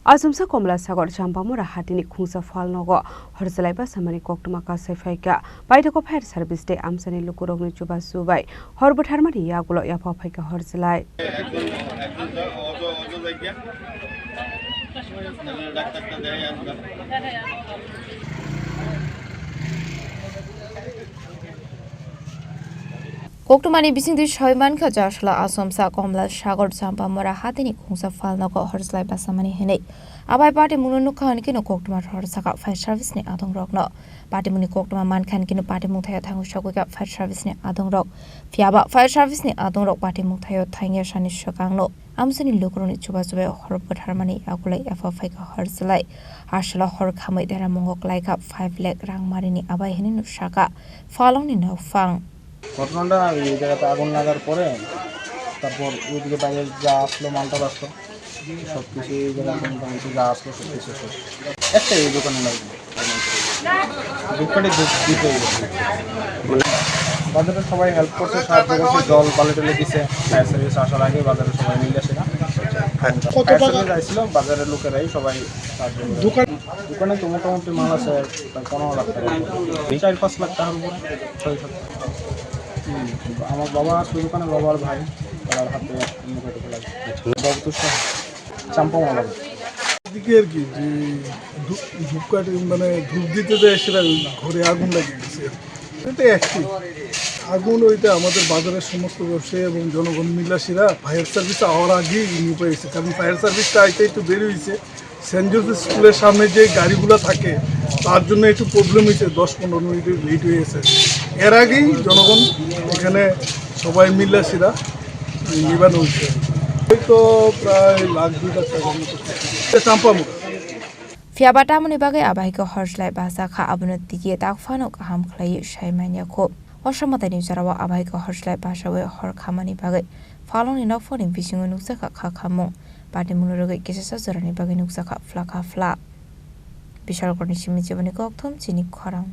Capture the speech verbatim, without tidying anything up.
Asomsa Komla Sagar Champamura hatini khungsa phalnogo horjelai basamani koktwma kasai phaikha. Paithago fire service tei amchaini lukurokni chubachu bai hor bwtharmani yagulo yapha phaikha horjelai. Koktwmani bisingtwi soi mankha, Jasla Asomsa Komla Sagar Champamura hatini khungsa phalnogo horjelai basamani hinwi. Abai patimungno nukha hwnkhe no koktwma rohor sakha fire service ni adongrokno. Patimungni koktwma mankha hwnkhe no patimung thaio thangwi sogwikha fire service ni adongrok. Phiyaba fire service ni adongrok patimung thaio thangya sani swkangno amchaini lukurokni chubachu bai hor bwtharmani yagulai yapha phaikha horjelai. Aswla hor khamwi deramungo klaikha five lakh rangmarini abai hinwi no sakha phalongni nokphang. ঘটনাটা এই জায়গাতে আগুন লাগার পরে তারপর ওইদিকে বাইরে যা আসলো, মালটাল আসলো, সব কিছু এই জায়গায় মোটামুটি যা আসলো সব কিছু শেষ। একটা এই দোকানে লাগবে। ধূপকাঠি ধূপ দিতে হইবে। বাজারে সবাই হেল্প করছে, সাহায্য করছে, জল বালি টালি দিছে। ফায়ার সার্ভিস আসার আগে বাজারে সবাই মিলে সেটা। কত টাকা? ফায়ার সার্ভিস আইছিল, বাজারের লোকেরাই সবাই সাহায্য করে। দোকান দোকানে তো মোটামুটি মাল আছে প্রায় পনেরো লাখ টাকা। চার পাঁচ লাখ টাকার উপরে, ছয় সাত। হুম, আমার বাবা আছে দোকানে, বাবার ভাই, তার হাতে মুখে ঢুকে লাগে। বাবু তো সব চাম্পা মালা। এদিকে আর কি, যে ধূপ, ধূপকাঠি মানে ধূপ দিতে যায়, সেটা ওই ঘরে আগুন লাগিয়ে দিছে। এটা একটি আগুন, ওইটা আমাদের বাজারের সমস্ত ব্যবসায়ী এবং জনগণ মিলাসিরা ফায়ার সার্ভিস আওয়ার আগেই নিয়ে গেছে, কারণ ফায়ার সার্ভিসটা আইতে একটু দেরি হয়েছে। সেন্ট জোসেফ স্কুলের সামনে যে গাড়িগুলো থাকে, তার জন্য একটু প্রবলেম হয়েছে, দশ পনেরো মিনিট লেট হয়ে গেছে। এর আগেই জনগণ এখানে সবাই মিলাসিরা নিবানো হয়েছে। হয়তো প্রায় লাখ দুই লাখ টাকার মতো ক্ষতি। Champamura. Phiyaba tamoni bagwi abahaikhe horjelai basa kha, abono tikiye takphano kaham khlaiwi sai manya kho. O somatani jorao abahaikhe horjelai basawi hor khamani bagwi phalongni nokphani bisingo nukjakha kha khamung. Patimungno rwgwi kisasa jorani bagwi nukjakha phlakha phla. Bishalkorni simi jiboni kokthum chini khorang.